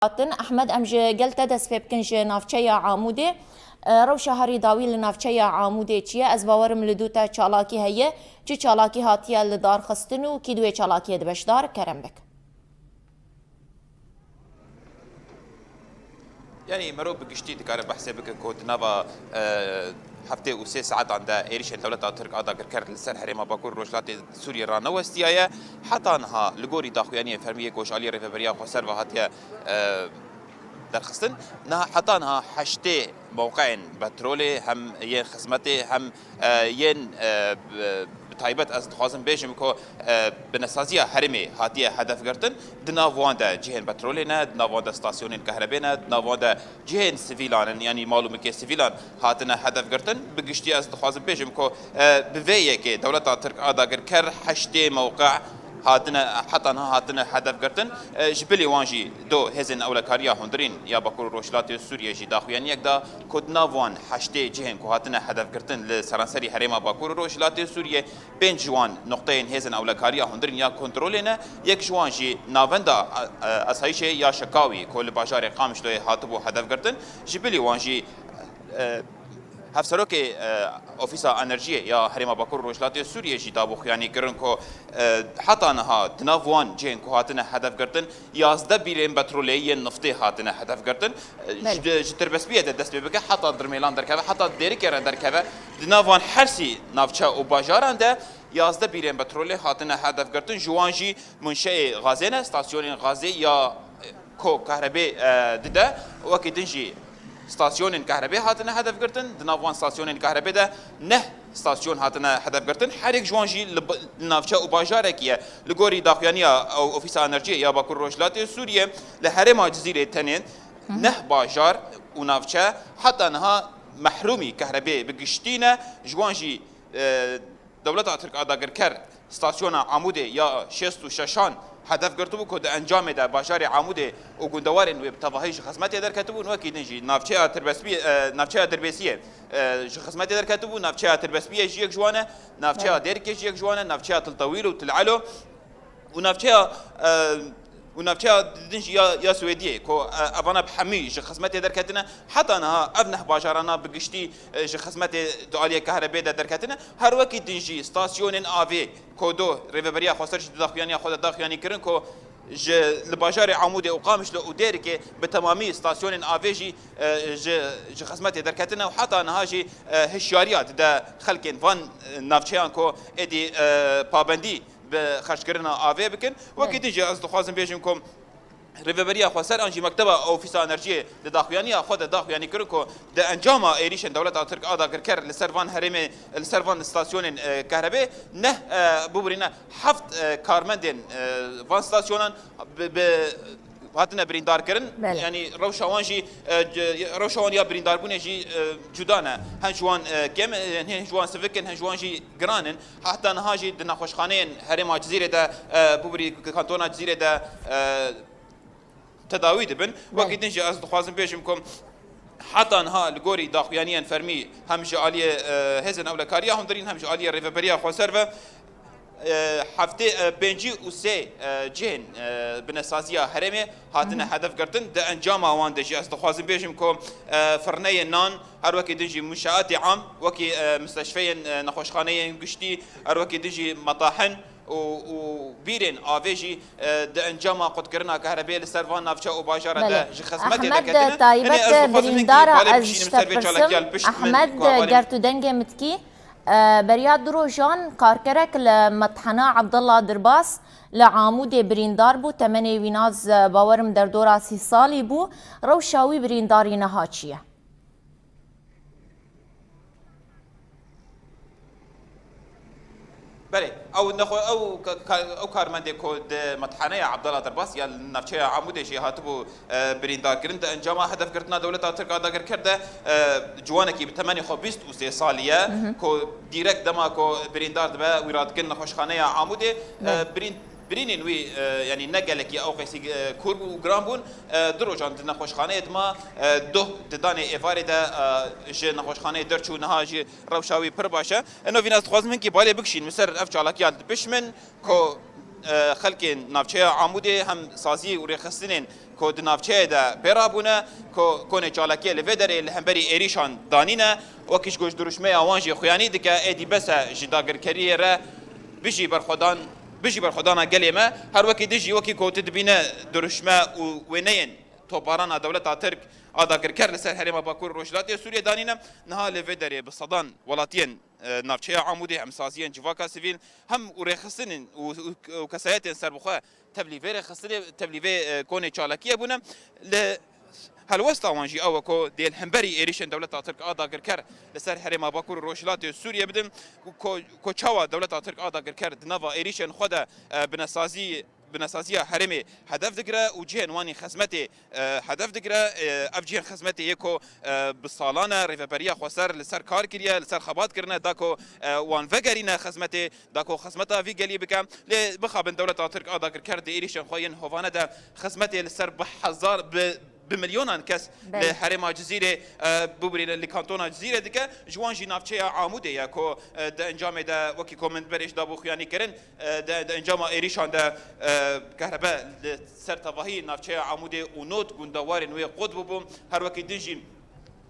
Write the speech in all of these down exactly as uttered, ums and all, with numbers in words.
Hatin. Ehmed, em ji gel te dest pê bikin ji navçeya Amûdê. E, rewşa herî dawî li navçeya Amûdê çi ye? Ez bawerim li dû te çalakî heye. Çi çalakî hatiye li dar xistin û kî di wê çalakiyê de beşdar? Kerem bik. Yanî, merov bi giştî dikare behsê bike ku di nava, e, heftê û sê saetan de êrîşên dewleta Tirk a dagirker li ser herêma Bakur û Rojhilatê Sûriyê ranewestiyaye. Heta niha li gorî daxuyaniyên fermî yê ku ji aliyê Rêveberiya Xweser ve hatiye, e, derxistin, niha, heta niha heştê mewqeyên petrolê, hem yên xizmetê, hem, e, yên, e, bi, bi taybet ez dixwazim bêjim ku, e, binesaziya herêmê hatiye hedef girtin. Di nav wan de cihên petrolê ne, di nav wan de stasyonên kehrebê ne, di nav wan de cihên sivîlan in, yanî mal û milkê sivîlan hatine hedef girtin. Bi giştî ez dixwazim bêjim ku, e, bi vê yekê dewleta Tirk a dagirker heştê mewqe hatine, heta niha hatine hedef girtin. E, ji bilî wan jî do hêzên ewlekariya hundirîn ya Bakur û Rojhilatê Sûriyê jî daxuyaniyek da ku di nav wan heştê cihên ku hatine hedef girtin li seranserî herêma Bakur û Rojhilatê Sûriyê, pênc ji wan noqteyên hêzên ewlekariya hundirîn ya kontrolê ne, yek ji wan jî navenda, e, e, asayîşê ya Şekawî ku li bajarê Qamişloyê hatibû hedef girtin. Ji bilî wan jî, e, Hevserokê, e, Ofîsa Enerjiyê ya Herêma Bakur û Rojhilatê Sûriyê jî dabû xuyanî kirin ku, e, heta niha di nav wan cihên ku hatine hedef girtin, yazdeh bîrên petrolê yên niftê hatine hedef girtin. E, Belê. Ji, ji Tirbespiyê de dest pê bike, heta Dirmêlan derkeve, heta Dêrikê re derkeve, di nav wan hersî navçe û bajaran de yazdeh bîrên petrolê hatine hedef girtin. Ji wan jî munşeyê gazê ne, stasyonên gazê ya, e, ku kahrebê, e, dide, wekî din jî stasyonên kahrebê hatine hedef girtin. Di nav wan stasyonên kahrebê de neh stasyon hatine hedef girtin. Her yek ji wan jî li ba-, li navçe û bajarekî ye. Li gorî daxuyaniya o-, Ofîsa Enerjiyê ya Bakur Rojhilatê Sûriyê, li herêma Cizîrê tenê neh bajar û navçe heta niha mehrûmî kahrebê bi giştî ne. Ji wan jî, e, dewleta Tirk a dagirker stasyona Amûdê ya şêst û şeşan hedef girtibû ku di encamê de bajarê Amûdê û gundewarên wê bi tevahî ji xizmetê derketibûn. Wekî din jî navçeya Tirbespiyê, e, navçeya Dirbêsiyê, e, ji xizmetê derketibû. Navçeya Tirbespiyê jî yek ji wan e. Navçeya Dêrikê jî yek ji wan e. Navçeya Tiltewîl û Til Elo û navçeya, e, û navçeya din jî ya, ya Swêdiyê ku, e, evana bi hemî ji xizmetê derketine. Heta niha ev neh bajarana bi giştî, e, ji xizmetê di aliyê kahrebê de derketine. Her wekî din jî stasyonên avê ku do Rêveberiya Xweser jî di daxuyaniya xwe de daxuyanî kirin ku ji, li bajarê Amûdê û Qamişlo û Dêrikê bi temamî stasyonên avê jî, e, ji, ji xizmetê derketine û heta niha jî, e, hişyariya dide xelkên van, e, navçeyan ku êdî, e, pabendî bi xerckirina avê bikin. Wekî din jî ez dixwazim bêjim ku Rêveberiya Xweser an jî Mekteba Ofîsa Enerjiyê di daxuyaniya xwe de daxuyanî kirin ku di encama êrîşên dewleta Tirk a dagirker li ser van herêmê, li ser van stasyonên, e, kehrebê neh, e, bibûrîne heft, e, karmendên, e, van stasyonan bi, bi hatine birîndar kirin. Belê. Yanî rewşa wan jî, e, c-, rewşa wan ya birîndarbûnê jî, e, cuda ne. Hin ji wan, e, kêm, e, hin ji wan sivik in, hin ji wan jî giran in. Heta niha jî di nexweşxaneyên herêma Cizîrê de, e, bûbirî kantona Cizîrê de, e, tedawî dibin. Belê. Wekî din jî ez dixwazim bêjim ku heta niha li gorî daxuyaniyên fermî hem ji aliyê, e, hêzên ewlekariya hundirîn hem ji aliyê Rêveberiya Xweser ve, e, heftê, e, pêncî û sê, e, cihên, e, binesaziya herêmê hatine hedef girtin. Di encama wan de jî ez dixwazim bêjim ku, e, firneyên nan, her wekî din jî munşeatê am, wekî, e, misteşfeyên, e, nexweşxaneyên giştî, her wekî din jî metahin û, û bîrên avê jî, e, di encama qutkirina kehrebê li ser van navçe û bajara de ji xizmetê derketine. Belê. Ehmed, taybet birîndara ez ji te pirsim. Ehmed, ger tu dengê min dikî, e, beriya du rojan karkerek li Methena Abdullah Dirbas li Amûdê birîndar bû. Temenê wî naz, e, bawerim derdora sî salî bû. Rewşa wî birîndarî niha çi ye? Belê, ew nexwe-, ew ka-, ka-, ew karmendê ku di Methaneya Abdullah Derbas ya li navçeya Amûdê jî hatibû, e, birîndarkirin, di encama hedefgirtina dewleta Tirk a dagirker de, e, ciwanekî bi temenê xwe bîst û sê salî ye, Mhm. ku dîrek dema ku birîndar dibe, wî radikin nexweşxaneya Amûdê, e, Belê. birîn-, Birînên wî, e, yanî ne gelekî ew qeysî, e, kûr bû û giran bûn. E, du rojan di nexweşxaneyê dima, e, doh di danê êvarê de, e, ji nexweşxaneyê derçû, niha jî rewşa wî pir baş e. Eno vîna ez dixwazim hinkî balê bikişînim li ser ev çalakiya li pişt min ku, e, xelkên navçeya Amûdê hem sazî û rêxistinên ku di navçeyê de pê rabûne, ku konê çalakiyê li vê derê li hemberî êrîşan danîne, wekî ji ku ji dirûşmeya wan jî xuyanî dike, êdî bes e ji dagirkeriyê re bijî berxwedan, bijî berxwedana gelê me, her wekî din jî wekî ku tu dibîne dirûşme û wêneyên topbarana dewleta Tirk a dagirker li ser herêma Bakur û Rojhilatê Sûriyê danîne. Niha li vê derê bi sedan welatiyên, e, navçeya Amûdê hem saziyên civaka sivîl hem û rêxistinên û, û, û kesayetên serbixwe tevlî vê rêxistinê, tevlî vê, e, konê çalakiyê bûne. Li helwesta wan jî ew e ku dê li hemberî êrîşên dewleta Tirk a dagirker li ser herêma Bakur û Rojhilatê Sûriyê bidin û ku, ku çawa dewleta Tirk a dagirker di nava êrîşên xwe de, e, binesazî binesaziya herêmê hedef digire û cihên wan ên xizmetê, e, hedef digire. E, ev cihên xizmetê yê ku, e, bi salan e rêveberiya xweser li ser kar kiriye, li ser xebat kirine, da ku, e, wan vegerîne xizmetê, da ku xizmeta vî gelî bike. Lê mixabin dewleta Tirk a dagirker di êrîşên xwe yên hovane de xizmetê li ser bi hezar, bi bi milyonan kes Belê. li herêma Cizîrê, e, bibûrîne li kantona Cizîrê dike, ji wan jî navçeya Amûdê ye ku, e, di encamê de wekî ku min berê ji dabû xuyanî kirin, e, di, di encama êrîşan de, e, kehrebe li ser tevahî navçeya Amûdê û nod gundewarên wê qut bûbû. Her wekî din jî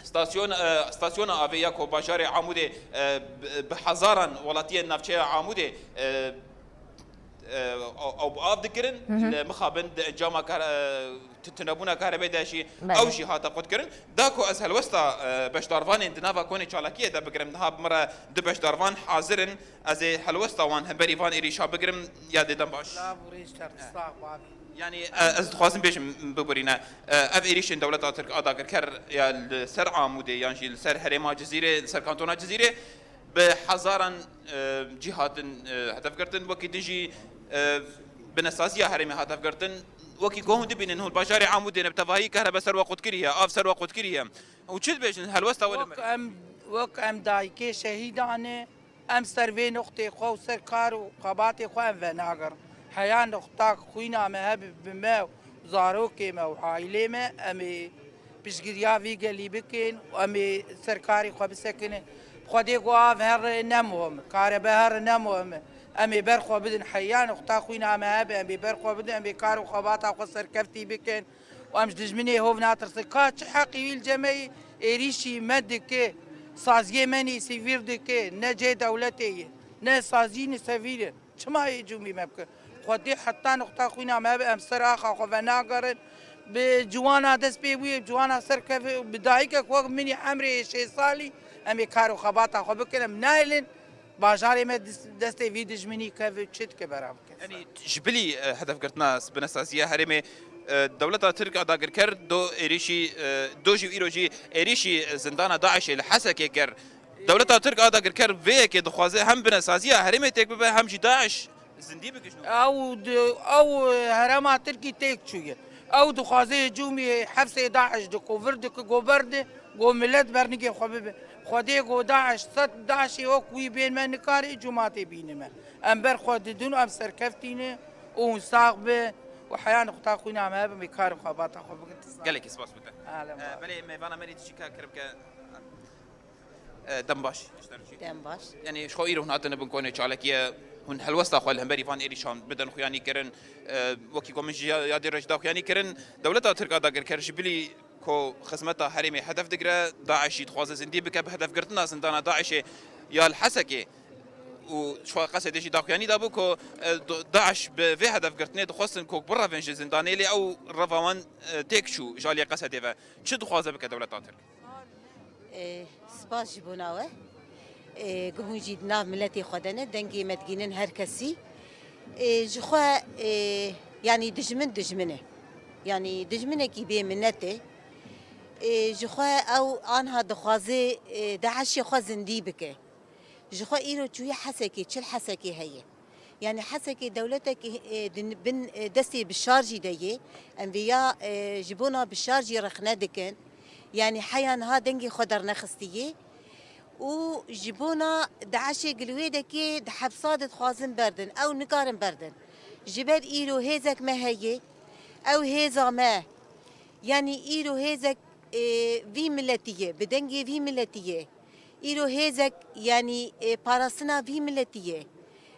stasyon, e, stasyona avê ya ku bajarê Amûdê, e, bi, bi hezaran welatiyên navçeya Amûdê, e, e, ew, ew bi av dikirin, Hı hı. li mixabin di encama kar-, e, tu-, tunebûna karebê de jî Belê. ew jî hate qutkirin. Da ku ez helwesta, e, beşdarvanên di nava konê çalakiyê de bigirim, niha bi min re du beşdarvan hazir in, ez ê helwesta wan hemberî van êrîşa bigirim, ya dê dem baş. Lav û rêj çertistaq bavî. Yanî, e, ez dixwazim bêjim, bibûrîne, e, ev êrîşên dewleta Tirk a dagirker ya li ser Amûdê yan jî li ser herêma Cizîrê, li ser kantona Cizîrê, bi hezaran, e, cî hatin, e, hedef girtin, wekî din jî, e, binesaziya herêmê hat hedef girtin. Wekî ku hûn dibînin, hûn bajarê Amûdê ne bi tevahî kehrebe ser we qut kiriye, av ser we qut kiriye. Û çi dibêjin, helwesta we li Wek me? em, wek em dayikê şehîdan e, em ser vê noqtê xwe û ser kar û xebatê xwe em venagerin. Heya noqta xwîna me hebe bi me û zarokê me û aîlê me, em ê piştgiriya vî gelî bikin û em ê ser karê xwe bisekinin. Xwedê ku av here ne muhim e, karebe here ne muhim e. Em ê ber xwe bidin heya noqta xwîna me hebe, em ê ber xwe bidin, em ê kar û xebata xwe serkeftî bikin û em ji dijminê hov natirsin. Ka çi heqî wî li cem me yî êrîşî me dike, saziyê me nî sivîl dike, ne cê dewletê ye, ne sazî ne sivîl e. Çima hêcûmî me bike? Xwedê heta noqta xwîna me be, em ser axa xwe venagerin. Bi ciwana dest pê bûye, ciwana ser keve, bi dayikek wek min î emrê şêst salî, em ê kar û xebata xwe bikin, em nahêlin bajarê me dis-, destê vî dijminî keve, çi dike bera bike? Yanî ji bilî, e, hedefgirtina binesaziya herêmê, e, dewleta Tirk a dagirker do êrîşî, e, do jî û îro jî êrîşî zindana DAIŞê li Hesekê kir. Dewleta Tirk a dagirker vê yekê dixwaze hem binesaziya herêmê têk bibe hem jî DAIŞ zindî bike ji nû. Ew di-, ew herêma Tirkî têk çûye. Ew dixwaze hêcûmî hefsê DAIŞ dike, vir dike, go berde, go milet bernigê xwe bibe. Xwedê go DAIŞ, sed DAIŞê wek wî bên me nikare hêcûma tê bîne me. Em ber xwe didin û em serkeftî ne û hûn sax bin û heya nixta xwîna me hebe, em ê kar û xebata xwe bikin. Gelekî spas bi te. Alem E, baş. Belê mêvana me rê tu çi kar kiribke? E, dem baş. Dem baş. Yanî ji xwe îro hûn hatine bin konê çalakiyê, hûn helwesta xwe li hemberî van êrîşan bidin xuyanî kirin. E, wekî ku min jî ya, yadê re jî da xuyanî kirin, dewleta Tirk a dagirker ji bilî ku xizmeta herêmê hedef digire, DAIŞ jî dixwaze zindî bike bi hedefgirtina zindana DAIŞê ya li Hesekê û ji xwe Qesedê jî daxuyanî dabû ku, e, do-, DAIŞ bi vê hedefgirtinê dixwestin ku birevin ji zindanê, lê ew reva wan, e, têk çû ji aliyê Qesedê ve. Çi dixwaze bike dewleta Tirk? Ê, spas ji bona we. Ê, ku hûn jî di nav miletê xwe de ne, dengê me digînin her kesî. Ê, ji xwe, ê, yanî dijmin dijmin e. Yanî dijminekî bê minet e. Ê, ji xwe ew anha dixwaze, ê, DAIŞê xwe zindî bike. Ji xwe îro çûye Hesekê, çil Hesekê heye. Yanî Hesekê dewletekî, e, di bin, e, destê bi şarjî de yê. Em vê ya, e, ji bona bi şarjî rexne dikin. Yanî heya niha dengê xwe dernexistiyê. Û ji bona DAIŞê gil wê dekê di hepsa de dixwazin berdin. Ew nikarin berdin. Ji ber îro hêzek me heye. Ew hêza me, yanî îro hêzek, e, vî miletî ye, bi dengê vî miletî ye. Îro hêzek, yanî, e, parastina vî miletî ye.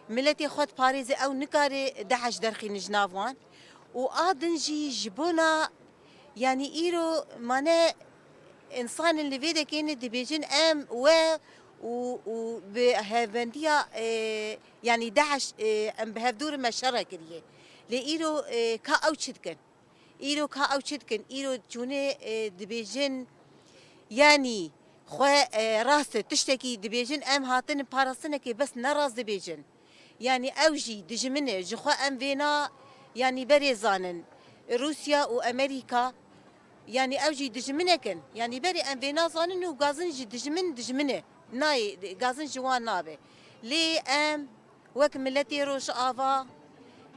Miletê xwe diparêze, ew nikare DAIŞ derxîne ji nav wan. Û a din jî ji bona Yanî îro mane însanên li vê dekê ne dibêjin em we û, û bi hevbendiya, e, yanî DAIŞ, e, em bi hevdûr me şere kiriye. Lê îro, e, ka ew çi dikin? Îro ka ew çi dikin? Îro çûne, e, dibêjin, yanî xwe, e, rast e, tiştekî dibêjin, em hatinin parastinekê bes ne rast dibêjin. Yanî ew jî dijmin e, ji xwe em vêna, yanî berê zanin. Rûsya û Amerîka, yanî ew jî dijminek in. Yanî berê em vêna zanin û gazin ji dijmin, dijmin e. Nayê, gazin ji wan nabe. Lê em wek miletê Rojava,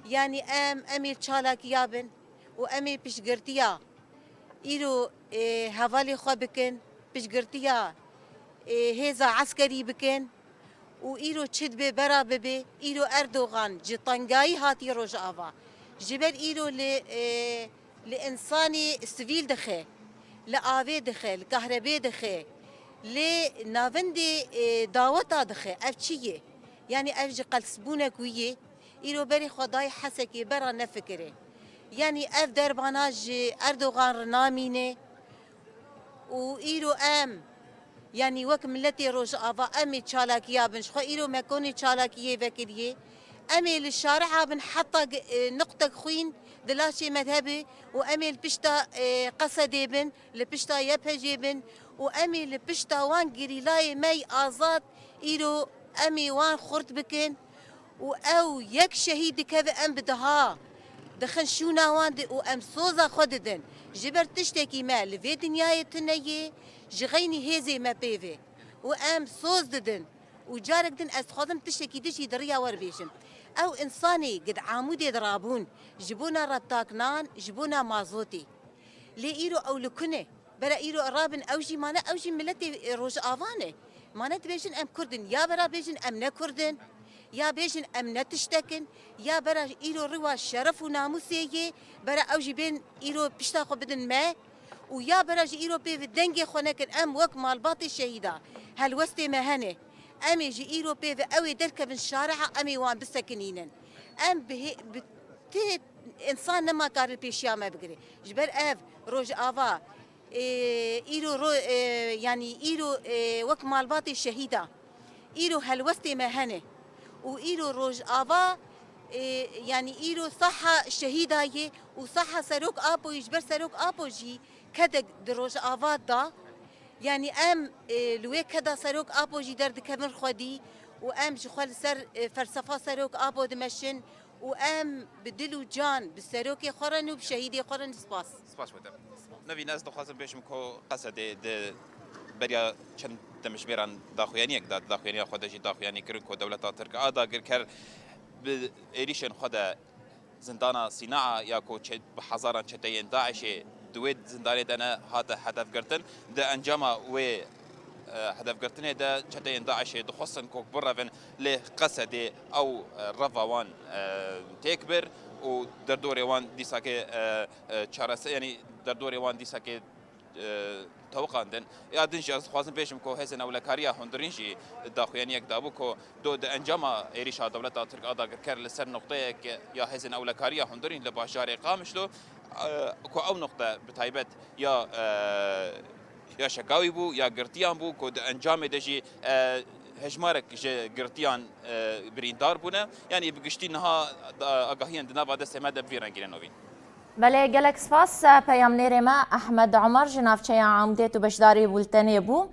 yanî em, em ê çalakiya bin û em ê piştgirtiya îro, ê, hevalê xwe bikin, piştgirtiya, ê, hêza eskerî bikin û îro çi dibe bera bibe, îro Erdogan ji tengayî hatî Rojava. Ji ber îro li, ê, li însanê sivîl dixe, li avê dixe, li kahrebê dixe, li navendê, ê, daweta dixe. Ev çi ye? Yanî ev ji qelsbûnek wî ye. Îro berê xwe dayê Hesekê, bera nefikirê. Yanî ev derbana ji Erdogan re namîne û îro em, yanî wek miletê Rojava em ê çalakiya bin. Ji xwe îro me konê çalakiyê vekiriye. Em ê li şariha bin heta ge-, e, nuqtek xwîn di laşê me de be û em ê li pişta, e, Qesedê bin, li pişta Y P G bin û em ê li pişta wan gerîlayê me yê azad îro em ê wan xurt bikin. Û ew yek şehîd dikeve, em bi deha dixin şûna wan de û em soza xwe didin. Ji ber tiştekî me li vê dinyayê tune yê, ji xeynî hêzê me pê ve. Û em soz didin. Û carek din ez dixwazim tiştekî din jî di riya we re bêjim. Ew însanê gi di Amûdê de rabûn, ji bona rebtak nan, ji bona mazotê. Lê îro ew li ku ne? Bera îro rabin ew jî mane, ew jî miletê, e, Rojava ne. Mane dibêjin em Kurd in. Ya bera bêjin em ne Kurd in, ya bêjin em ne tiştek in, ya bera îro riwa şeref û namûsê yê, bera ew jî bên îro pişta xwe bidin me û ya bera jî îro pê ve dengê xwe nekin. Em wek malbatê şehîda, helwestê me hene. Em ê ji îro pê ve ew ê derkevin şareha, em ê wan bisekinînin. Em bi hê-, bi tê însan nema karin pêşiya me bigire. Ji ber ev Rojava, ê, îro ro-, ê, yanî îro, ê, wek malbatê şehîda, îro helwestê me hene. Û îro Rojava, ê, yanî îro saha şehîda ye û saha Serok Apoyî, ji ber Serok Apo jî kedek di Rojava da. Yanî em, ê, li wê keda Serok Apo jî derdikevin xwedî û em ji xwe li ser, ê, felsefa Serok Apo dimeşin û em bi dil û can bi serokê xwe re ne û bi şehîdê xwe re ne. Spas. Spas bo te. Nevîn, ez dixwazim bêjim ku Qesedê di beriya çend demjimêran daxuyaniyek da, di daxuyaniya xwe de jî daxuyanî kirin ku dewleta Tirk a dagirker bi êrîşên xwe de zindana Sînaa ya ku çe-, bi hezaran çeteyên DAIŞê di wê zindanê de ne hate hedefgirtin. Di encama wê, e, hedefgirtinê de çeteyên DAIŞê dixwestin ku birevin lê Qesedê ew, e, reva wan, e, têk bir û derdorê wan dîsakê, e, e, çarese-, yanî derdorê wan dîsakê, e, tewiqandin. Ya din jî ez dixwazim bêjim ku hêzên ewlekariya hundirîn jî daxuyaniyek dabû ku do di encama êrîşa dewleta Tirk a dagirker li ser nuqteyek ya hêzên ewlekariya hundirîn li bajarê Qamişlo, e, ku ew nuqte bi taybet ya, e, ya şekawî bû, ya girtiyan bû, ku di encamê de jî, e, hejmarek ji girtiyan, e, birîndar bûne. Yanî bi giştî niha, e, agahiyên di nava destê me de bi vî rengî ne, Novîn. Belê, gelek spas, e, peyamnêrê me Ehmed Omer ji navçeya Amûdê tu beşdarî bultenê bû.